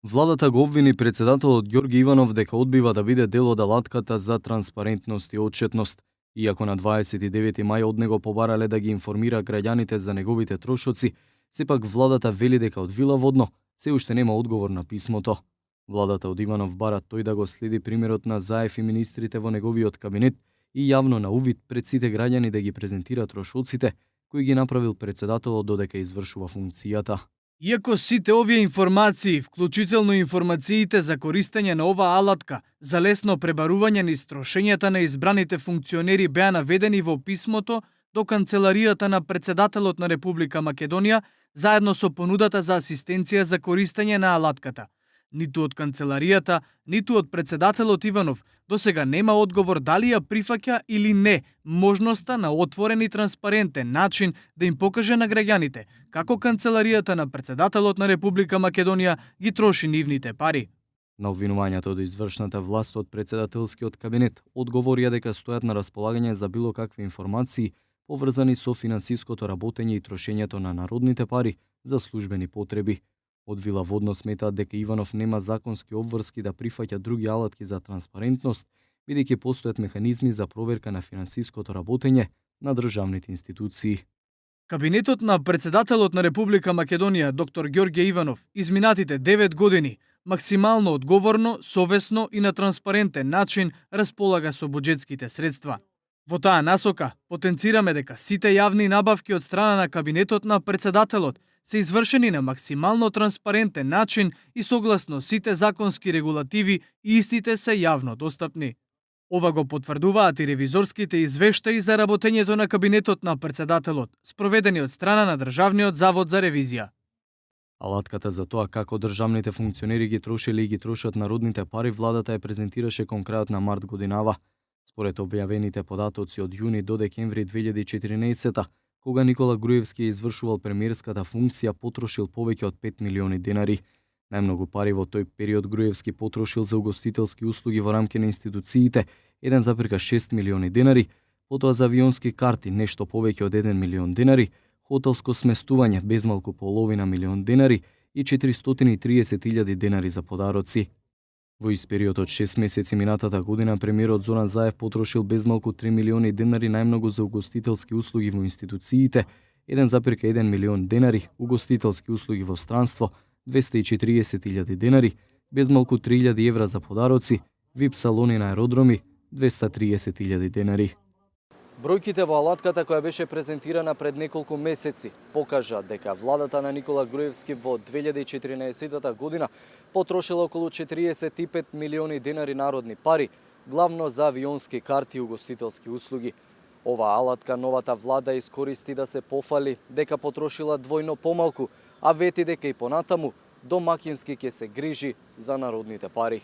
Владата го обвини председателот Ѓорги Иванов дека одбива да биде дел од алатката за транспарентност и отчетност. Иако на 29 мај од него побарале да ги информира граѓаните за неговите трошоци, сепак владата вели дека од Вила Водно се уште нема одговор на писмото. Владата од Иванов бара тој да го следи примерот на Заев и министрите во неговиот кабинет и јавно на увид пред сите граѓани да ги презентира трошоците кои ги направил председателот додека извршува функцијата. Иако сите овие информации, вклучително информациите за користење на оваа алатка за лесно пребарување низ трошењата на избраните функционери беа наведени во писмото до Канцеларијата на председателот на Република Македонија, заедно со понудата за асистенција за користење на алатката. Ниту од Канцеларијата, ниту од председателот Иванов досега нема одговор дали ја прифаќа или не можноста на отворен и транспарентен начин да им покаже на граѓаните како Канцеларијата на председателот на Република Македонија ги троши нивните пари. На обвинувањето до извршната власт од председателскиот кабинет одговорија дека стојат на располагање за било какви информации поврзани со финансиското работење и трошењето на народните пари за службени потреби. Од Вила Водно сметаат дека Иванов нема законски обврски да прифаќа други алатки за транспарентност, бидејќи постојат механизми за проверка на финансиското работење на државните институции. Кабинетот на председателот на Република Македонија, доктор Ѓорѓе Иванов, изминатите 9 години максимално одговорно, совесно и на транспарентен начин располага со буџетските средства. Во таа насока, потенцираме дека сите јавни набавки од страна на кабинетот на председателот се извршени на максимално транспарентен начин и согласно сите законски регулативи и истите се јавно достапни. Ова го потврдуваат и ревизорските извештаи за работењето на кабинетот на председателот, спроведени од страна на Државниот завод за ревизија. Алатката за тоа како државните функционери ги трошеле и ги трошат народните пари владата ја презентираше кон крајот на март годинава. Според објавените податоци од јуни до декември 2014, кога Никола Груевски ја извршувал премиерската функција, потрошил повеќе од 5 милиони денари. Најмногу пари во тој период Груевски потрошил за угостителски услуги во рамки на институциите 1,6 милиони денари, потоа за авионски карти нешто повеќе од 1 милион денари, хотелско сместување безмалку половина милион денари и 430.000 денари за подароци. Во ист период од 6 месеци минатата година премиерот Зоран Заев потрошил безмалку 3 милиони денари најмногу за угостителски услуги во институциите, 1,1 милион денари, угостителски услуги во странство, 240.000 денари, безмалку 3.000 евра за подароци, вип салони на аеродроми, 230.000 денари. Бројките во алатката која беше презентирана пред неколку месеци покажа дека владата на Никола Груевски во 2014 година потрошила околу 45 милиони денари народни пари, главно за авионски карти и угостителски услуги. Оваа алатка новата влада искористи да се пофали дека потрошила двојно помалку, а вети дека и понатаму домакински ќе се грижи за народните пари.